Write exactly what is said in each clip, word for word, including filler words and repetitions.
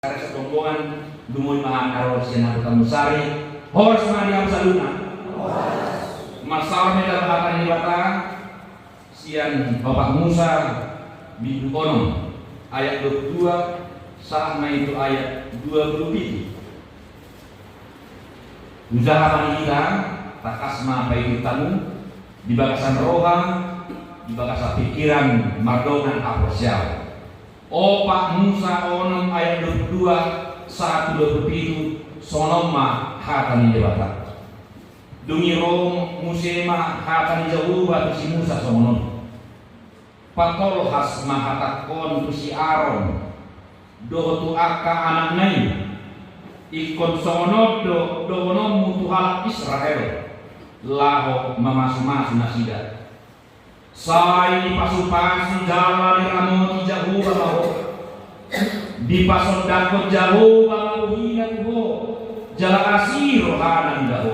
Sari Satombongan, dumoi ma hami na ro sian Hape Tambun Sari. Horas ma di hamu saluhutna. Marsaor ma hita tu hata ni Debata sian Opat Musa bindu onom ayat dua pulu dua sahat ma i tu ayat dua pulu pitu. Hujaha ma di hita, tangkas ma paihutihut hamu di bagasan roha, di bagasan pingkiran mardongan haporseaon. Opat Musa onom ayat dua pulu dua sahat tu dua pulu pitu, songon on ma hata ni Debata. Dung i ro muse ma hata ni Jahowa tu si Musa songon on: Patolhas ma hatangkon tu si Aron dohot tu angka anakna i, ingkon songon on do dohononmu tu halak Israel, laho mamasumasu nasida. Sai dipasupasu jala diramoti Jahowa ma ho. Dipasondangkon Jahowa ma bohina tu ho, jala asi rohana mida ho.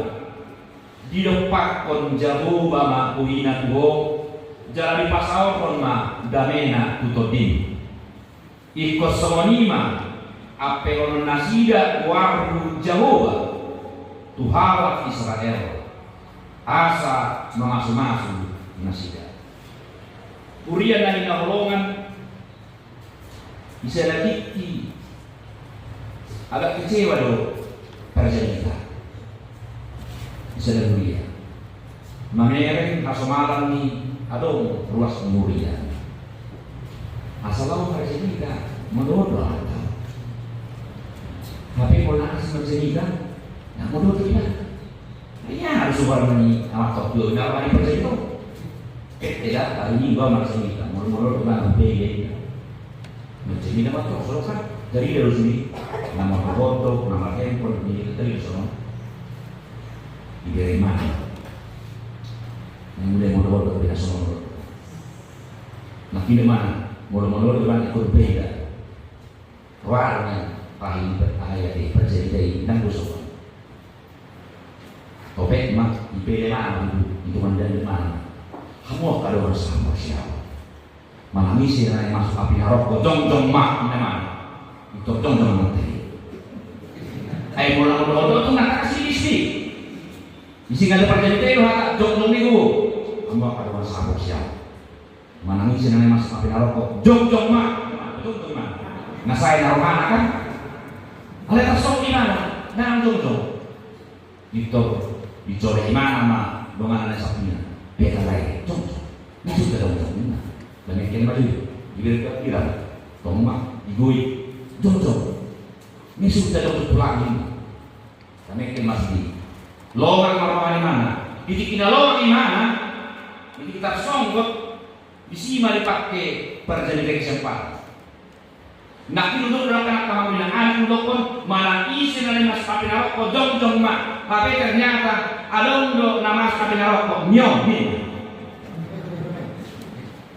Didompakkon Jahowa ma bohina tu ho, jala dipasaorhon ma damena tu tondim. Ingkon songon i ma ampehonon nasida goarhu Jahowa tu halak Israel, asa mamasumasu nasida. Huria na hinaholongan, di sada tingki agak kecewa do parjamita. Di sada huria mamereng hasomalan ni adong ruas ni huria. Asa laho parjamita, modot do hata. Hape molo na asing parjamita, na modot do hita. Ia, harus subar ni amat tok dua, na roha ni parjamita. Eh, tidak, hari ini gua marjamita, molo-molo tu kan beda. Marjamita ma tok, so kan. Jadi dia harus ini, nama foto, nama handphone, ini kita lihat sono. Ibere mana? Yang udah mau dohot ke beda sono. Nah, tidak mana? Molo-molo di mana ikut beda. Roa do na pahi, aha i, ate, parjamita i ndang do sopan. Topet ma, dipele ma, itu mandali ma. Hamu angka dongan sahaporseaon, manang ise na naeng masuk api naroko, jongjong ma, ninna ma. Itu jongjong ma te. Ai molo na modot do tu na kasih isi. Isi ngada parjamita i do hata jongjong ni hu. Hamu angka dongan sahaporseaon, manang ise na naeng masuk api naroko, jongjong ma, jongjong ma. Na sae na rohana kan? Alai tarsongon i ma na jongjong. Pintor dicolek imana ma donganna na sapina. Beta lae, jongjong. Maksudna jongjong, ninna. Dame kena maju. Diberi pikiran. Tong ma, digoi. Jongjong. Maksudna jongjong tulang, ninna. Dame kena maju. Longang ma roha ni imana. Di tingki na longang imana, di tingki tarsonggot, disi ma dipake parjamita i sian padan. Nangkin didok do angka na, hamu inang, anak, didokkon, manang ise na naeng masuk api naroko, jongjong ma. Hape ternyata adong do na masuk api naroko, nion, ninna.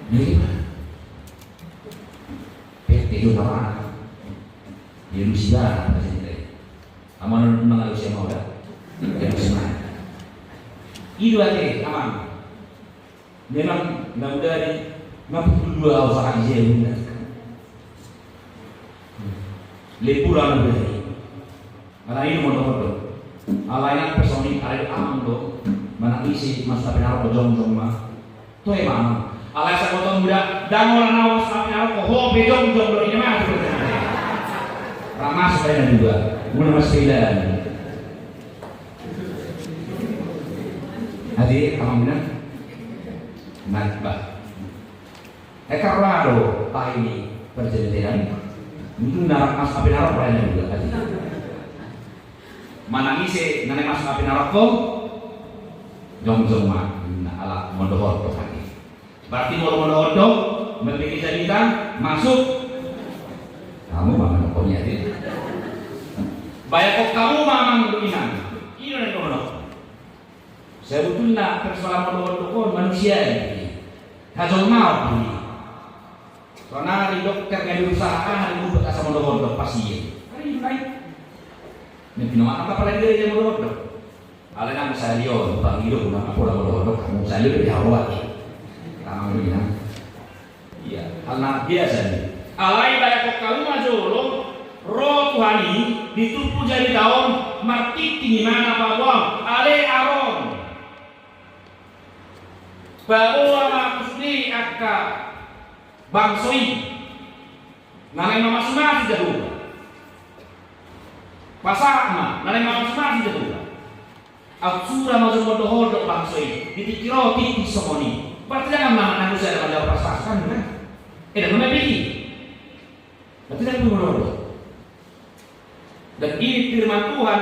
Jadi, pete do na mana? Dia musibah, apa sih, teh? Aman mangalusi ama uda. Dia musibah. I do ate, amang. Memang na muda di, na pukul dua au sahali ise, ninna. Lembu ra na muda di. Alai i do modot do. Alai nang personil, alai do amang do. Manang ise masuk api naroko, jongjong ma. Toe ma amang. Alai saboto muda, ndang holan au masuk api naroko, ho pe jongjong do, ninna ma. Ra masuk ai na dua. Muna mas pilihan. Ate, amang, ninna. Nah, bah. Eka roa do pahi ni parjamita i. Untung na ra masuk api naroko, ninna dua, ate. Manang ise na naeng masuk api naroko, jongjong ma, ninna, ala mondohot do, ate. Berarti molo mondohot do, mambege jamita, masuk. Hamu ma mandohot i, ate. Bayangkon hamu ma, amang dohot inang. I do na nidok. Sebetulna persoalan mondohot do on manusiawi. Hajolmaon do i. Sonari dokter nga berusaha aha dibuat asa mondohot do pasien. Ari baik. Mungkin nama apa lagi dia mondohot do. Alai nang sahali on, pangido, nang apa mondohot do, hamu sahali on di haroa. Amang, ninna. Iya, hal na biasa ni. Alai bayangkon hamu ma jolo, Ro Tuhan i di turpuk jamita on, martingting imana paboaon, ale Aron. Paboa ma tu sude angka bangso i na naeng mamasumasu Jahowa. Pasahat ma na naeng mamasumasu Jahowa. Aut sura ma jo mondok-ondok bangso i di tingki ro tingki songon i. Berarti dang ma na dosa dalam dalam pas-pasan kan? Eh, dang ma begi. Berarti dang ma mondok-ondok. Dan ini firman Tuhan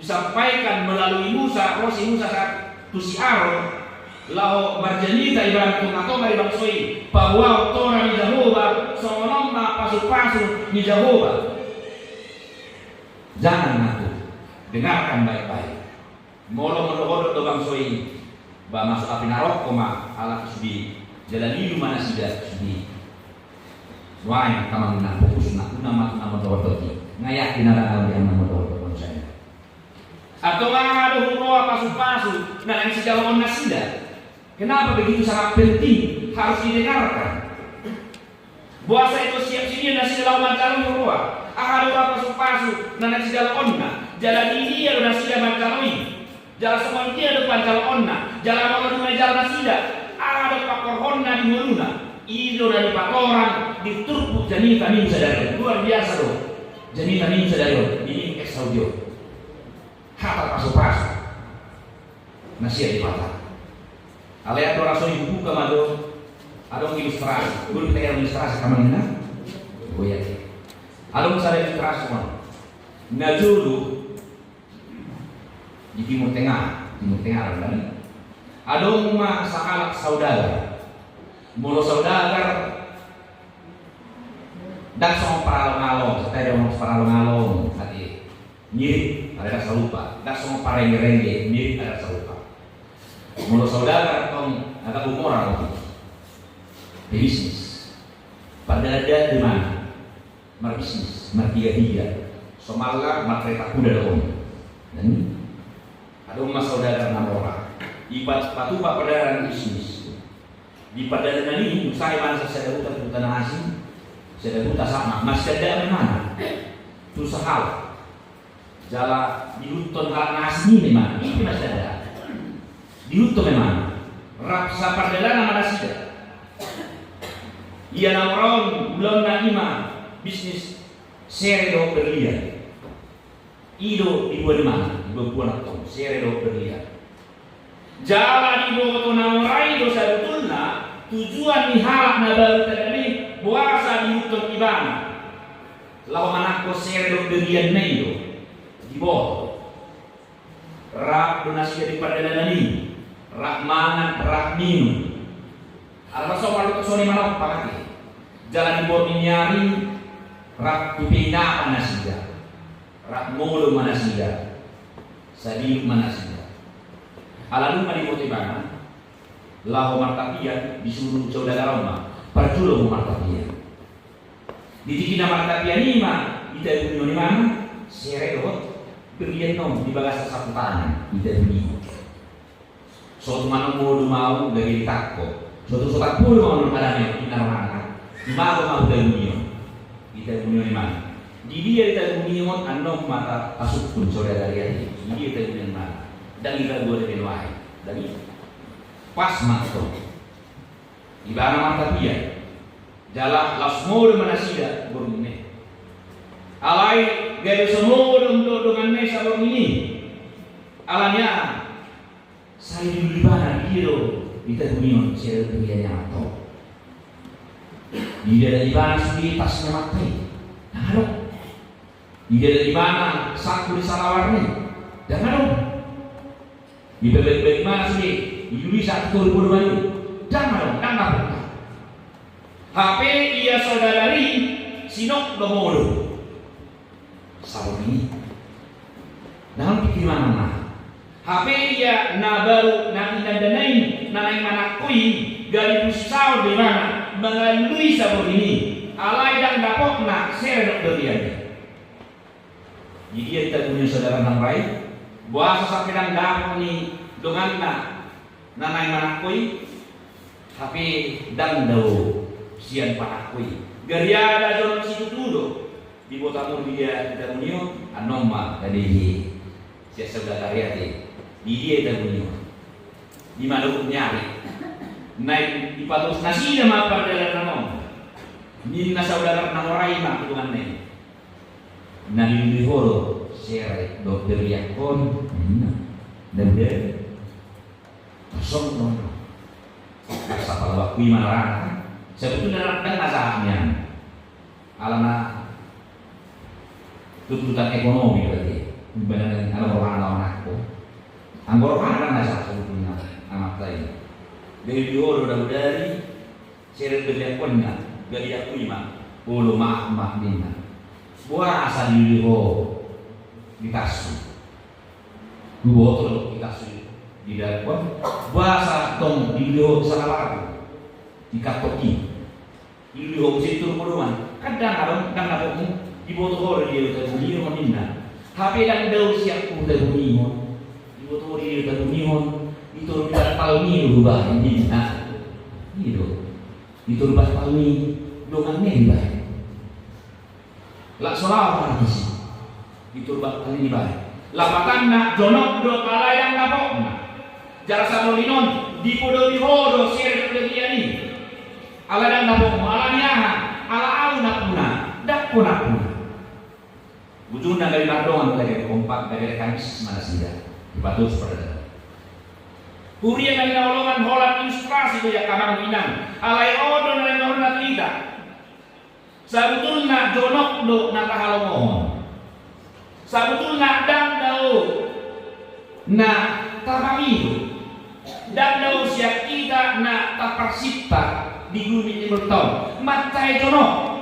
disampaikan melalui Musa, ro si Musa sahat tu si Aron, laho marjamita ibarat tonga-tonga ni bangso i, paboa Toran ni Jahowa, songon on ma pasu-pasu ni Jahowa. Jangan ngantuk, dengarkan baik-baik. Molo mondok-ondok do bangso i, ba masuk api naroko ma halak sude, jala lilu ma nasida sude. Nuaeng angka amang inang, fokusna unang ma tu na mondok-ondok i. Nga yakin ala na di na mondok-ondok bangso i. Antong aha do huroha pasu-pasu na naeng sijaloon nasida? Kenapa begitu sangat penting harus didengarkan? Boasa i do siap sidia nasida laho manjalo huroha? Aha do huroha pasu-pasu na naeng sijaloonna? Jala di dia do nasida manjalo i? Jala songon dia do panjaloonna? Jala molo dung na dijalo nasida, aha do pangkorhonna di ngoluna? I do na dipatorang di turpuk jamita minggu sadari on. Luar biasa do jamita minggu sadari on di minggu Exaudi on. Hata pasu-pasu na sian Debata. Alai antong raso i hubuka ma jo, adong ilustrasi. Boi hita ilustrasi, amang inang? Boi. Adong sada ilustrasi ma. Na jolo di Timur Tengah, Timur Tengah do kan? Adong ma sahalak saudagar. Molo saudagar, ndang songon paralong-along, satai do songon paralong-along, ate. Mirip, alai ndang sarupa. Ndang songon parengge-rengge, mirip, alai ndang sarupa. Molo saudagar antong, na tabo mora roti. Pebisnis. Pardalan-dalan do imana. Marbisnis, martiga-tiga. Somalna markereta kuda do on. Dan adong ma saudagar na mora. Ipat patupa pardalan bisnis. Di pardalanan i, dung sae imana sian sada huta tu huta na asing, sada huta sahat ma, masiandaan ma imana tu sahalak. Jala diihuthon halak na asing i ma imana, i pe masiandaan. Diihuthon ma imana. Rap sapardalanan ma nasida. Ia na mora on, ulaonna i ma bisnis sere dohot berlian. I do diboan imana, diboan-boan antong, sere dohot berlian. Jala diboto na mora i do sabotulna tujuan ni halak na baru tagana i, boasa diihuthon ibana laho manangko sere dohot berlianna i do diboto. Rap do nasida di pardalanan i, rap mangan, rap minum. Ala so marlutu songon i manompang ate. Jala di borngin ni ari, rap tu peinapan nasida. Rap modom ma nasida, sabiluk ma nasida. Ala dung ma diboto ibana laho martapian, disuru saudagar on ma, parjolo ho martapian. Di tingki na martapian i ma ditabungihon imana sere dohot berlian on di bagasan sapu tangan, ditabungihon. So tung annon modom au gabe ditangko. So tung so tung modom au, annon adame, inna rohana. Dimago ma hutabungihon. Ditabungihon imana. Di dia ditabungihon, annon ma ta-, tasungkun saudagar i ate. Di dia ditabungihon imana. Ndang dipaboa dope nuaeng. Ndang i. Pas ma antong ibana martapian. Jala laos modom ma nasida borngin i. Alai gabe so modom do donganna i saborngin i. Alani aha? Sai dilului ibana, di dia do ditabungihon sere dohot berlian i antong. Didalan ibana sude tasna mata i, ndang adong. Didalan ibana sangku ni salawarna i, ndang adong. Dibalikbalik ibana sude, dilului sangku ni boru bayu, ndang adong, ndang dapot. Hape ia saudagar i sinok do modom. Saur ni. Ndang pingkiranna. Hape ia na baru na inandaanna i na naeng manangko i, gabe pususaon do ibana mangalului saborngin i, alai ndang dapotna sere dohot berlian i. Di dia ditabungihon saudagar na mora i? Boasa sampe ndang dapot ni donganna na naeng manangko i? Hape ndang dao sian panangko i. Gariada jolma situtu do. Diboto hamu di dia hita buni on? Annon ma tadi sian Saudagar i ate. Di dia hita buni on? Di mana umum nyari? Naeng dipatudos nasida ma pardalanan on. Ninna Saudagar na mora i ma tu donganna i. Na dilului ho do sere dohot berlian on? Ninna. Nda boi. Kosong do. Sapala waktu i ma na rata. Sebetulna ndang na sahat nian. Alana tuntutan ekonomi berarti. Umbahen ala rohana anakku. Anggo rohana ndang na sahat sebetulna amanta i. Dilului ho do dagudari. Seret berlian on na, gabe diakui ma. Olo, maaf ma ninna. Boasa dilului ho di tassu? Huboto do di tassu i, di dalan on. Boasa tong dilului ho di salabar, di kantong i? Dilului ho muse di toru podoman. Kan ndang adong, ndang dapotmu. Diboto ho do di dia hutabungihon ninna. Hape ndang dao sian hutabungihon. Diboto ho do di dia hutabungihon. Di toru di bantalmi do hubahen ninna. I do. Di toru bantalmi donganna i dibahen. Lak so laho ma disi. Di toru bantalmi dibahen. Lapatanna jonok do alai ndang dapotna. Jala sadari on dipodomi ho do sere dohot berlian i. Alai ndang dapotmu, ala ni aha? Ala ahu nampuna. Ndang ho nampuna. Ujungna gabe mardongan, gabe kompak, gabe rekamis ma nasida. Dipatudos pardalanan. Huria na hinaholongan, holan ilustrasi do i angka amang inang. Alai on do na naeng huboan tu hita. Sabutulna jonok do na tahalomohon. Sabutulna ndang dao na tapangido. Ndang dao sian hita na taparsinta di gumi ni murtaon. Mansai jonok.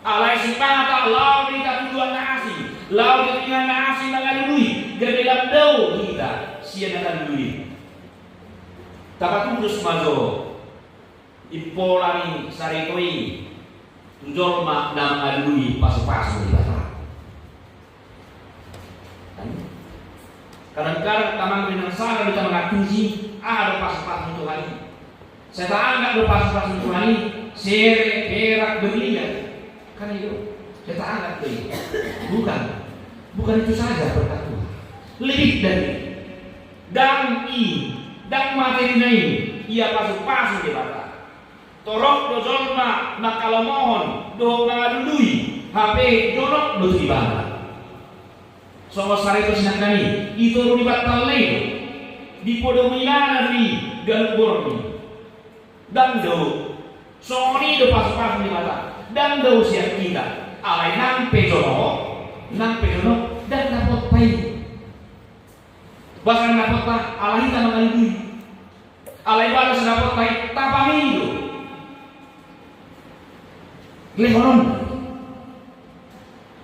Alai sipata laho do hita tu dua na asing, laho do hita tu inganan na asing mangalului, gabe ndang dao hita sian na talului. Tapatudos ma jo impola ni sarito i tu jolma na mangalului pasupasu ni Debata. Kadang-kadang tamang dengan salah kita mengakusi, ah, ada pasupasu Tuhan ini. Saya tak anggap ada pasupasu Tuhan ini, sere, perak, berlian. Kan itu, saya tak anggap itu. Bukan. Bukan itu saja berkat Tuhan. Lebih dari itu. Ndang i, ndang materi na i, ia pasupasu Debata. Torop do jolma manghalomohon dohot mangalului, hape jonok do tu ibana. Songon sarito sinangkan i, di toru ni bantalna i do, dipodomi ibana do i ganup borngin. Ndang dao. Songon i do pasupasu ni Debata. Ndang dao sian hita. Alai nang pe jonok, nang pe jonok, ndang dapotta i. Boasa ndang dapotta? Ala hita mangalului. Alai boasa ndang dapotta i? Tapangido. Lehonon.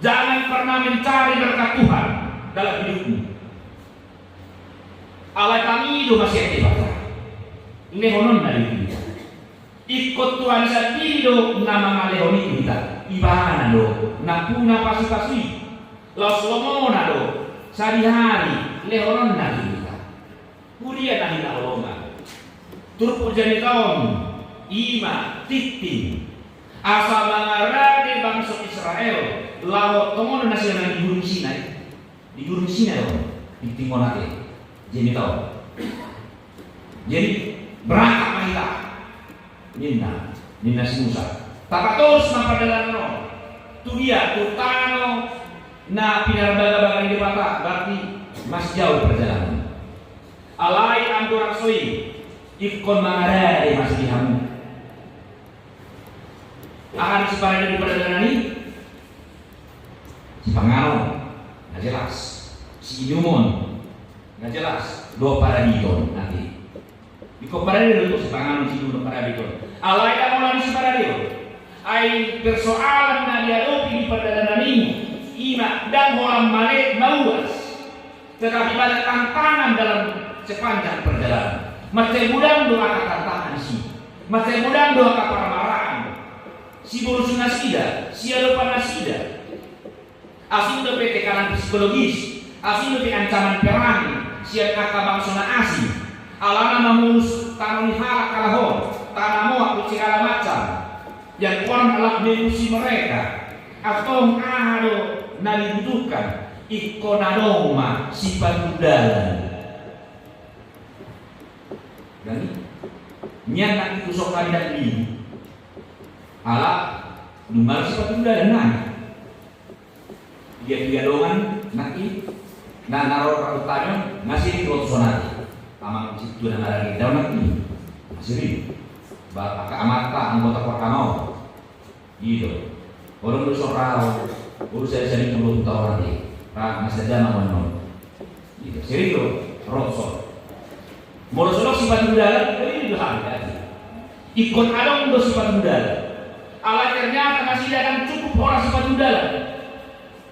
Jangan pernah mencari berkat Tuhan dalam hidupmu. Alai pangido ma sian Debata. Lehonon na di hita. Ingkon Tuhan sandiri do na mangalehon i tu hita. Ibana do nampuna pasupasu i. Laos lomona do sadihari lehononna tu hita. Huria na hinaholongan, turpuk jamita on i ma tingting asa mangarade bangso Israel laho tongon na sian di Gurun Sinai. Di Gurun Sinai on tingting on ate jamita on. Jadi berangkat ma hita. Ninna, ninna si Musa. Tapatudos ma pardalanan on. Tu dia? Tu tano na pinarbagabaga ni Debata, berarti masih jauh perjalanan. Alai anggo rap so i, ingkon mangarade ma di hamu. Aha do siparade di pardalanan i? Sipanganon, na jelas. Siinumon, na jelas. Dohot parabiton, ate. Ingkon parade do tu sipanganon, siinumon, parabiton. Alai ndang holan i siparadeon. Ai persoalan na diadopi di pardalanan i, i ma ndang holan male mauas. Tetapi banyak tantangan dalam sepanjang perjalanan. Mansai godang do angka tantangan disi. Mansai godang do angka parmaraan. Siborusnasida, sialupannasida. Asing dope tekanan psikologis, asing dope ancaman perang sian angka bangso na asing. Alana mamolus tano ni halak halak on, tanah Moab dohot segala macam. Yang orang telah mengungsi mereka. Antong aha do na dibutuhkan? Ingkon adong ma sipatu dalan. Jadi, nian nangkin tu son hami nangkin. Ala dung adong sipatu dalan nangkin. Dia dia dongan nangkin. Na na ro rambut tanyong, ngasih di rot sonari. Amang situ na maragi daun nangkin. Ngasih di. Ba angka amanta anggota pertama. I do. Orang do so rau. Orang saya sering dulu tahu nanti. Ra masih ada nama non. I do. Sering do. Rot son. Molo so adong sipatu dalan, i do hami ate. Ingkon adong do sipatu dalan. Alai ternyata nasida ndang cukup horas sipatu dalan.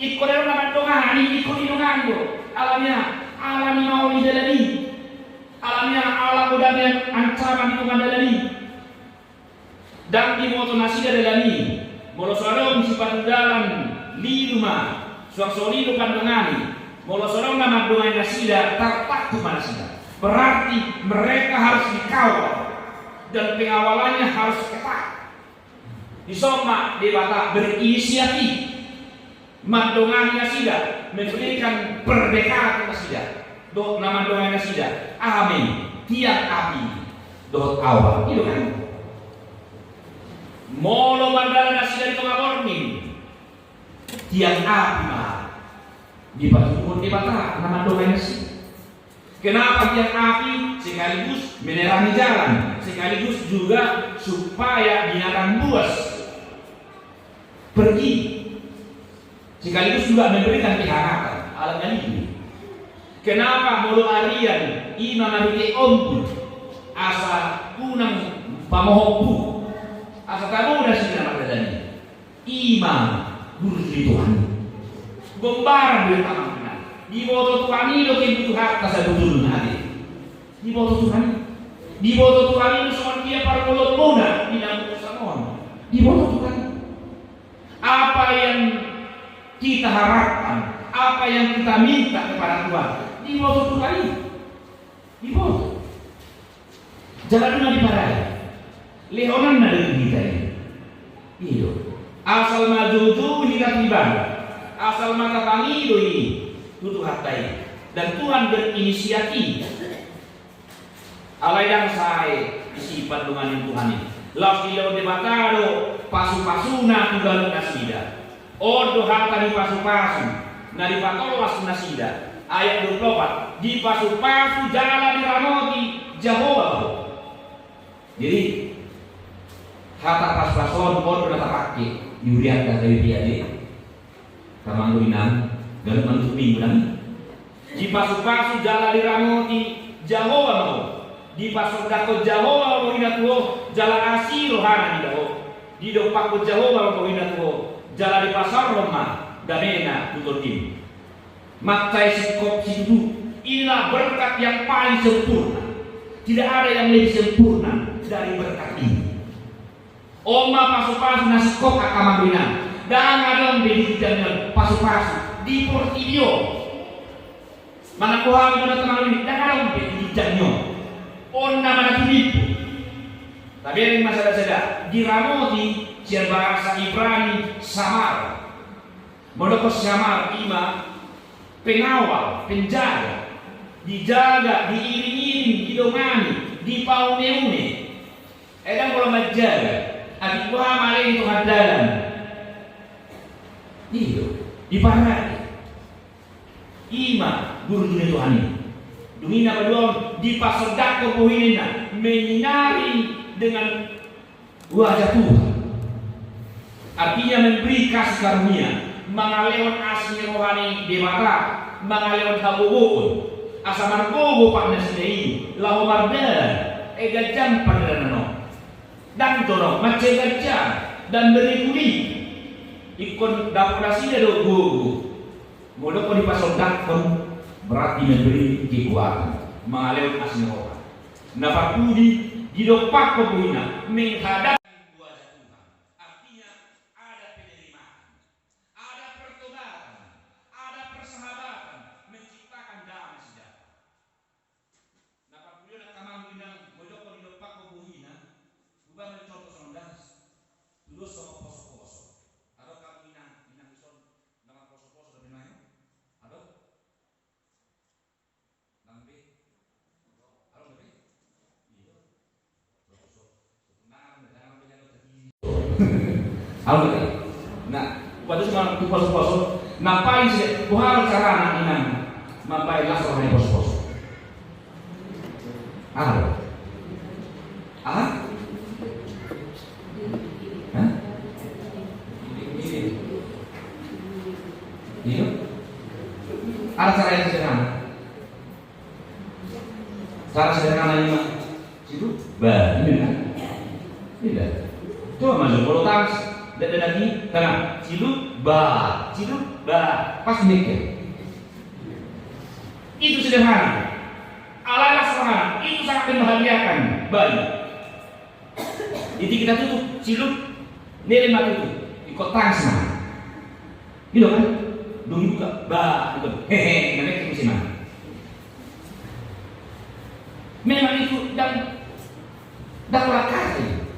Ingkon adong na mandongani, ingkon didongani do. Alani aha? Alani maol i dalan i. Alani aha? Ala godang nian ancaman di tonga dalan i. Ndang diboto nasida dalan i. Molo so adong sipatu dalan, lilu ma. Suang so lilu pandongani. Molo so adong na mandongani nasida, tartangkup ma nasida. Berarti mereka harus dikawal dan pengawalannya harus ketat. Dison ma Debata berinisiatif mandongani nasida, memberikan berkat nasida. Dohot na mandongani nasida, aha ma i? Tiang api dohot awan. I do kan? Molo mardalan nasida di tonga borngin, tiang api ma dipatuduhon Debata na mandongani nasida. Kenapa tiang api? Sekaligus menerangi jalan, sekaligus juga supaya binatang buas pergi, sekaligus juga memberikan kehangatan. Ala na i do. Kenapa molo arian i ma marhite ombun, asa unang pamohon buku, asa tabo nasida na mardalan i? I ma burju ni Tuhan i. Gombaran do i, amang inang. Diboto Tuhan i do kebutuhanta sabotulna ate. Diboto Tuhan i. Diboto Tuhan i do songon dia parngoluonmuna di na urusan on. Diboto Tuhan i. Apa yang kita harapkan, apa yang kita minta kepada Tuhan, diboto Tuhan i. Diboto. Jala dung i diparai, lehonanna do tu hita i. I do. Asal ma joujou hita tu Ibana, asal ma tapangido i tu Tuhanta i. Dan Tuhan berinisiatif. Alai ndang sae disi pandonganan ni Tuhan i. Laos dilehon Debata do pasupasuna tu ganup nasida. On do hata ni pasupasu na dipatolhas nasida. Ayat dua puluh opat, dipasupasu jala diramoti Jahowa. Jadi, hata pasupasu on, on do na tapake di hurianta gabe dia de. Tamang inang, ganup manutup minggu nang. Dipasupasu jala diramoti Jahowa ma ho. Dipasondangkon Jahowa ma bohina tu ho, jala asi rohana mida ho. Didompakkon Jahowa ma bohina tu ho, jala dipasaorhon ma damena tu tondim. Mansai singkop situtu. Inilah berkat yang paling sempurna. Tidak ada yang lebih sempurna dari berkat ini. On ma pasupasu na singkop, angka amang inang. Ndang adong be di ginjang ni on pasupasu di portibi on. Manang boha pe, manang tamang inang, ndang adong be di ginjang ni on. On nama na tulimpu. Tabereng ma sada-sada, diramoti sian bahasa Ibrani samar. Molo dokkon samar, i ma pengawal, penjaga. Dijaga, diiring-iring, didongani, dipaune-une. Ai ndang pola manjaga, atik boha male di tonga dalan. I do, diparade. I ma burju ni Tuhan i. Dung i na paduahon, dipasondangkon bohina, menyinari dengan wajah Tuhan. Artinya memberi kasih karunia, mangalehon asi ni roha ni Debata, mangalehon hagogoon, asa margogo pe nasida i laho mardalan. Ai ganjang pardalanan on. Ndang jonok, mansai ganjang dan berliku-liku. Ingkon dapot nasida do gogo. Molo dokkon dipasondangkon, berarti memberi kekuatan, mangalehon asi ni roha. Na parpudi, didompakkon bohina menghadapi wajah Tuhan. Artinya, ada penerimaan, ada pertobatan, ada persahabatan, menciptakan damai sejahtera. Na parpudi on, angka amang inang, molo dokkon didompakkon bohina, hubahen contoh songon das, tudos songon poso-poso. Adong, angka amang inang, Au berarti. Nah, waktu itu cuma tu poso-poso. Nah, paling sih, boha carana inang mambahen las roha ni poso-poso. Aha? Aha? Hah? Iya. Ada cara yang sederhana. Cara sederhana ini mah. Situ, ba, ini kan. Tidak. Coba masuk, kalau tas, dan lagi, tengah. Situ, ba, situ, ba. Pas mikir. Itu sederhana. Alai las rohana, itu sangat membahagiakan. Baik. Jadi kita tutup, silup, nele ma tutup. Ikot tangis ma. Gitu kan? Dung buka, ba, gitu. Hehe, namanya itu sih, Mang. Memang itu dan dan orang kafir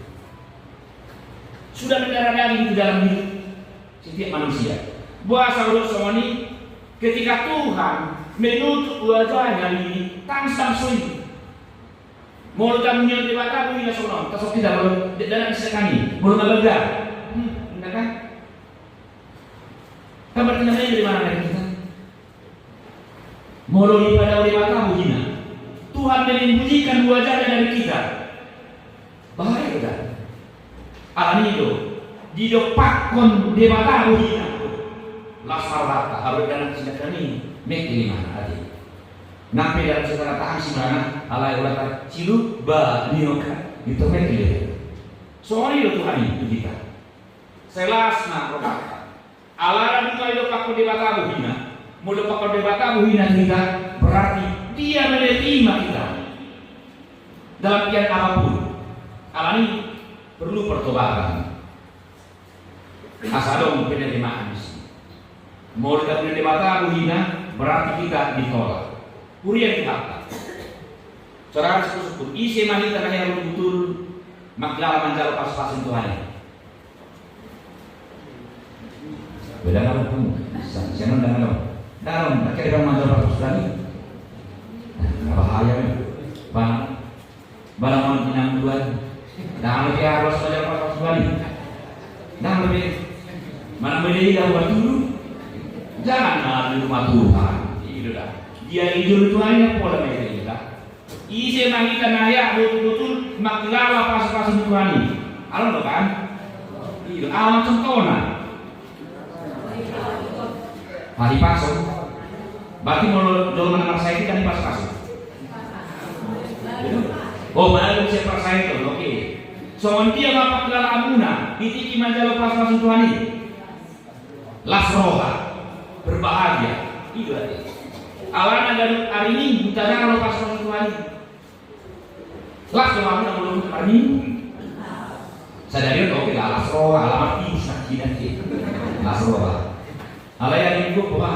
sudah mendarah daging di dalam diri setiap manusia. Boasa songon i, ketika Tuhan menutup wajahnya di tangis tangis ini. Molo tamuji Debata, boi na songon on, tasok kita molo de-, dalam sekali, molo na bangga. Hmm, benar kan? Kan berarti namanya dari mana dari kita? Molo dipadao Debata bohina. Tuhan menyembunyikan wajahnya dari kita. Bahaya kita. Alani do, didompakkon Debata bohina. Las ma rohanta, haru dalam tindakan ini, meke lima hati. Nang pe dalam secara tahan simana, alai ulata silup ba nioka, itu meke lima. Songon i do Tuhan i tu hita. Sai las ma rohanta. Alana dung didompakkon Debata bohina. Molo didompakkon Debata bohina tu hita, berarti Dia menerima kita dalam keadaan apapun. Alani perlu pertobatan. Asa adong penerimaan di sini. Molo didompakkon Debata bohina, berarti kita ditolak. Huria di hata. Saudara sukun, ise ma hita na hea betul-betul mangkilala manjalo pasu-pasu ni Tuhan i. Beda na kamu. Sa-, siapa ndak ada? Ndak ada, ndak ada manjalo pasu-pasu ni Tuhan i. Nah, bahaya, men. Bang, barang mau inang duluan. Nah, lebih harus manjalo pasu-pasu ni Tuhan i. Nah, lebih. Mana beda ini buat dulu. Jangan malah di rumah Tuhan. Itu dah. Dia itu Tuhan yang pola beda ini dah. Ise ma hita na hea betul-betul mangkilala pasu-pasu ni Tuhan i. Adong do kan? Iya, aha ma contohna? Padi pasu. Berarti molo jolma na marsahit i kan dipasu-pasu. Iya. Oh, mana bisa parsahit, oke. Songon dia ma pangkilalaanmuna, di tingki manjalo pasu-pasu ni Tuhan i. Las roha, berbahagia. Ido ate. Alana ganup ari Minggu tajalo pasu-pasu ni Tuhan i. Las roha muna molo ari Minggu. Sadari on oke lah, las roha, alamat bisa tidak sih. Las roha. Alai ari Minggu apa?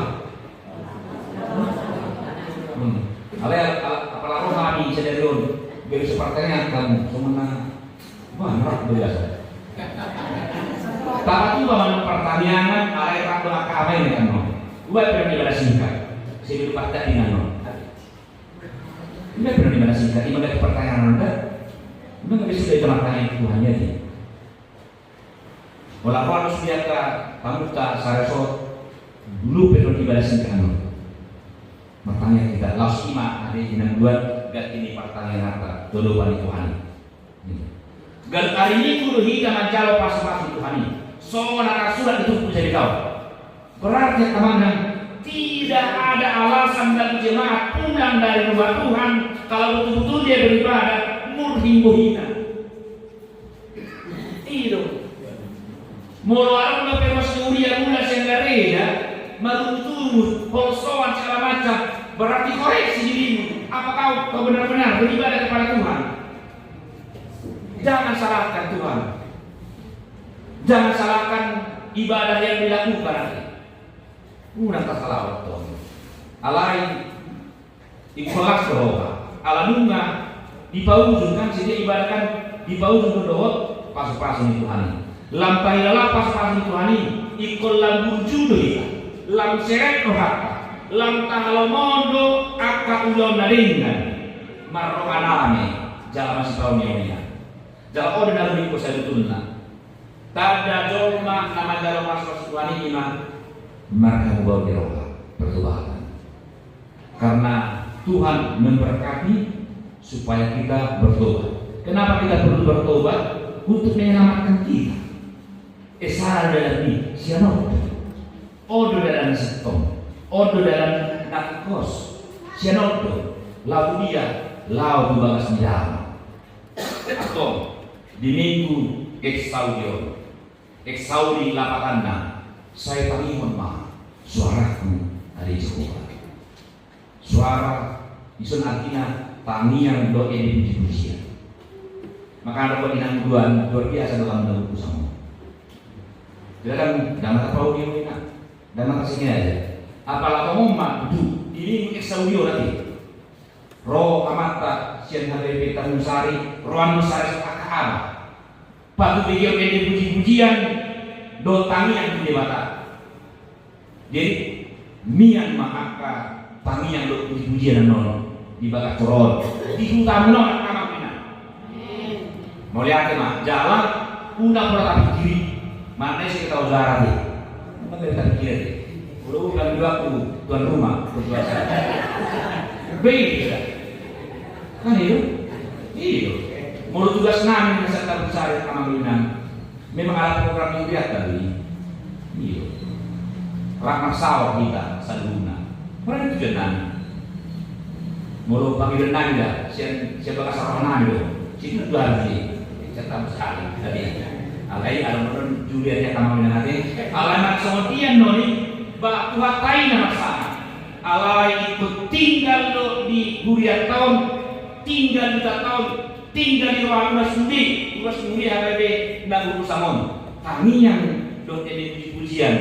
Hmm. Alai al-, al-, apala roha ni sadari on. Biar bisa pertanyaan kamu, semena. Wah, norak biasa. Tapi tu bahan pertanyaan, alai rak doa kamai ni kan no. Buat pernah ibadah singkat. Saya dulu patah dengan no. Ini pernah ibadah singkat, ini ada pertanyaan anda. Memang nggak bisa kita bertanya Tuhan jadi. Wala harus dia ka pamuta saraso dulu pernah ibadah singkat no. Pertanyaan kita, laos ima ada yang buat gak ini pertanyaan apa? Dodo bani Tuhan. Ganup ari Minggu do hita manjalo pasu-pasu ni Tuhan i. Songon na tarsurat di turpuk jadi kau. Berarti, teman-teman, tidak ada alasan bagi jemaat pulang dari rumah Tuhan kalau betul-betul dia beribadah murni bohina. Ido. Molo adong dope huria muna sian gareja, marungut-ungut, holsoan segala macam, berarti koreksi dirimu. Apakah kau benar-benar beribadah kepada Tuhan? Jangan salahkan Tuhan. Jangan salahkan ibadah yang dilakukan. Unang tasalahon Tuhan. Alai ingkon las roha. Ala nunga dipaujung kan, setiap ibadah kan dipaujung dohot pasu-pasu ni Tuhan i. Lam pahilala pasu-pasu ni Tuhan i, ingkon lam burju do hita. Lam serep rohanta. Lam tahalomohon do angka ulaon na denggan. Marroha name jala masipaonion i. Jala on do na ringkot sabotulna. Tanda jolma na manjalo pasupasu Tuhan i ma marhamubaon ni roha, pertobatan. Karena Tuhan memberkati supaya kita bertobat. Kenapa kita perlu bertobat? Untuk menyelamatkan kita. Esara dalan i sian on do. On do dalan na sintong. On do dalan na tingkos. Sian on do. Laho dia, laho tu bagas ni damang. Antong, di Minggu Exaudi on. Exaudi lapatanna, sai tangihon ma suaraku, ale Jahowa. Suara, dison artina tangiang dohot ende pujipujian. Maka dohot inang tuan, luar biasa do hamu na hukusamon. Tidak kan, dang mata pau dia, dang mata sini aja. Apala tongon ma, tutu, di Minggu Exaudi on ate. Ro amanta sian H K B P Tanjung Sari, ro Tanjung Sari sian angka ama. Patuduhon ende pujipujian dohot tangiang tu Debata. Jadi, mian ma angka tangiang dohot pujipujian annon di bagas joro on. Di huta muna on angka ama. Mauliate ma, jala unang pola tapikiri. Mana sih kita usaha deh. Mana kita pikir deh. Udah bukan dua aku tuan rumah, ketua saya. Beda. Kan itu? Iya. Molo tugas nami na santa besar amang inang. Memang ada program yang lihat tadi. Iya. Rangkap sahur kita saluhutna. Mana itu tujuan nami? Molo panggilan nami da, sian, sian bagas roha nami do. Situ tu harus di, serta sekali. Jadi, alai, alai menurut Julia dia kamu dengan hati. Alai nak songon dia noni, ba, Tuhan tai na marsama. Alai ikut tinggal do di huria taon, tinggal di taon, tinggal di roha na sude, ruas mulia H K B P na guru samon. Tangiang dohot ende pujipujian.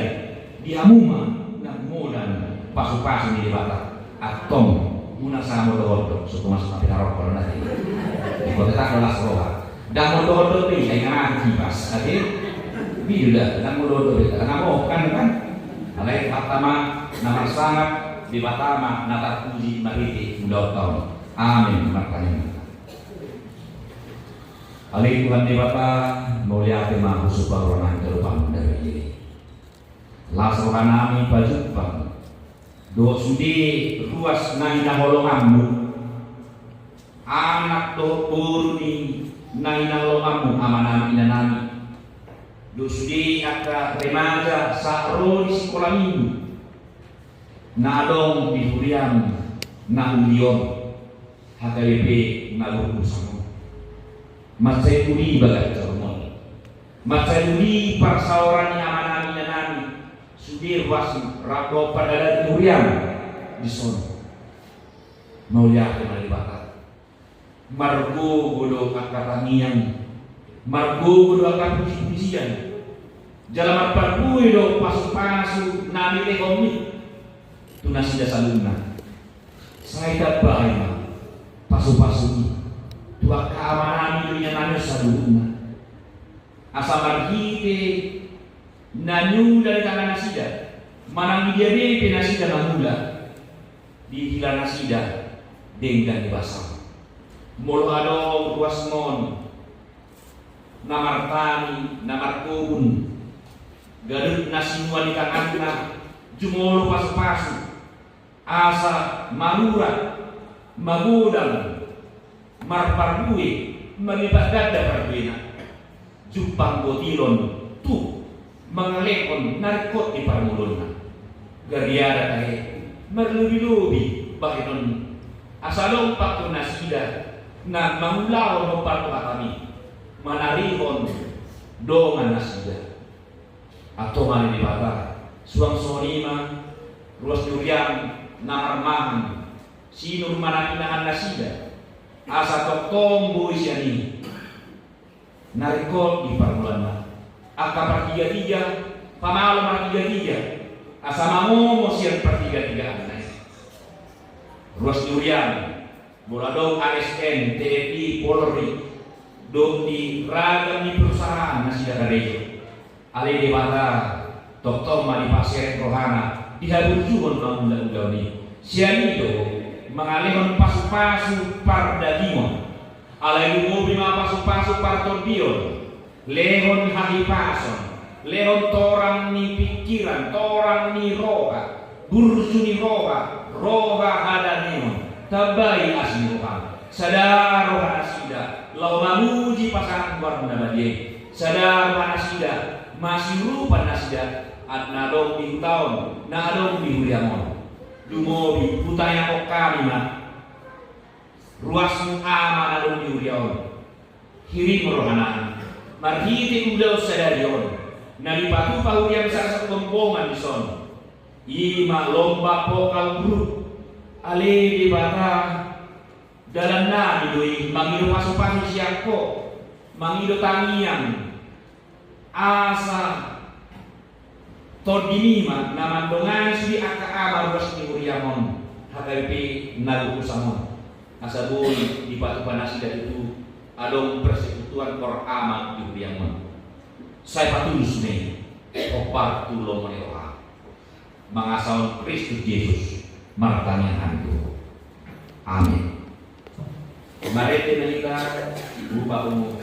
Di hamu ma na modal pasupasu ni Debata. Antong, unang sanga modal do, so tu masuk na pinarokok nanti. Di kota tak kelas roha. Dang modal do be, ai nang kipas, ate. Bila, dang modal do be, karena mau kan, kan. Alai Debata ma na marsangap, Debata ma na tarpuji marhite ulaonta on. Amin. Martangiang. Ale Tuhan Debata, mauliate ma husumpah roha nami tu adopanmu na badia i. Las roha nami pajumpang dohot sude ruas na hinaholonganmu, anak dohot boru ni na hinaholonganmu, ama nami, ina nami, dohot sude angka remaja sahat ro di sikola minggu na adong di huriam na uli on, H K B P na guru samon. Mansai uli bagas joro on. Mansai uli parsaoran ni ama nami, ina nami, sude ruas rap dohot pardalanan ni huriam dison. Mauliate ma di Debata. Margogo do angka tangiang, margogo do angka pujipujian. Jala marparbue do pasupasu na nilehonmi tu nasida saluhutna. Sai tambai ma pasupasu i tu angka ama nami dohot ina nami saluhutna. Asa marhite na niula di tangan nasida, manang di dia be pe nasida mangula, dihilala nasida denggan ni basam. Molo adong ruasmon na martani, na markobun, ganup na sinuan ni tanganna, jumolo pasupasu, asa marurat, magodang, marparbue, marlipat ganda parbuena. Jumpang botilon tu mangalehon na ringkot di parngoluonna. Gariada tahe marlobilobi bahenonna, asa dompak tu nasida na mangulahon hombar tu hatami, manarihon dongan nasida. Antong ale Debata, suang songon i ma ruas ni huriam na marmangan, sinur manang inahan nasida, asa tongtong boi sian i na ringkot di parngoluonna, angka partigatiga, pamalo martigatiga, asa mangomo sian partigatigaanna i. Ruas ni huriam, molo adong A S N, T N I, Polri, dohot di ragam ni perusahaan nasida karejo. Ale Debata, tongtong ma dipaserep rohana, dihaburjuhon ma ulaon i. Sian i do mangalehon pasupasu pardagingon. Alai lumobi ma pasupasu partondion. Lehon hahipason, lehon torang ni pingkiran, torang ni roha, burju ni roha, roha hadameon, tambai asi ni roham. Sada roha nasida laho mamuji pasahat goar na badia i. Sada roha nasida masiurupan nasida, na adong di huta on, na adong di huriam on. Lumobi hutangiangkon hami ma ruasmu Ama na adong di huria on. Hirim rohana marhite ulaon sadari on na dipatupa huriam sasat gombongan dison. I ma lomba vokal grup. Ale Debata, dalannami do i mangido pasupasu sian Ho, mangido tangiang, asa tondimi ma na mandongani sude angka ama ruas ni huriam on, H K B P na luhusam on, asa boi dipatupa nasida tutu adong persekutuan porama di huriam on. Sai patulus ma i, hombar tu lomo ni roha. Mangasahon Kristus Jesus, martangiang hami tu Ho. Amin. Marende ma hita, buka umur.